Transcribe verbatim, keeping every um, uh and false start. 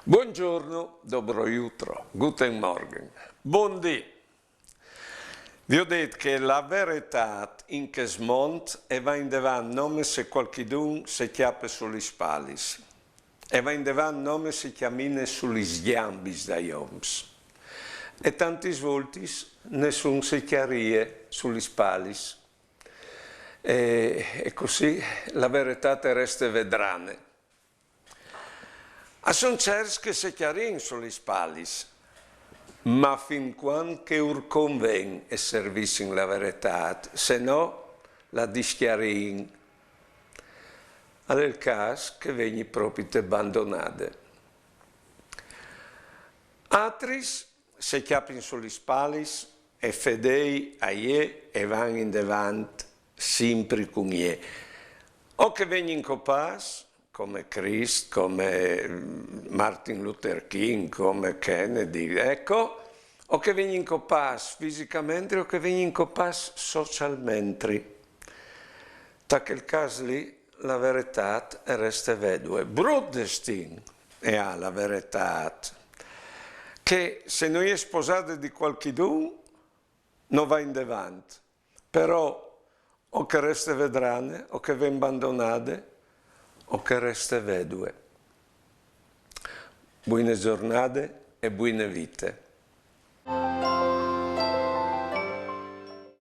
Buongiorno, dobro jutro, guten Morgen, bundì. Vi ho detto che la veretà in chest mont e va indevant nome se qualchidun se chiape su lis spalis, e va indevant nome se chiamine su lis gjambis dai oms, e tantis voltis nessun se chiarie su lis spalis. E, e cussì la veretà e reste vedrane. A son certs che se chiarin su lis spalis, ma fin cuant che ur conven e servissin la veretà, se no la dischiarin. Al è il cas che vegni propite bandonade. Atris se chiapin su lis spalis e fedei a jê e van indevant simpri cun jê. O che vegnin copâts, come Crist, come Martin Luther King, come Kennedy, eco, o che vegnin copâts fisicamentri o che vegnin copâts socialmentri. Ta chel cas li la veretât e reste vedue. Brut destin e à la veretât, che se no je sposade di cualchidun no va indevant, però o che reste vedrane, o che ven bandonade, o che reste vedue. Buine zornade e buine vite.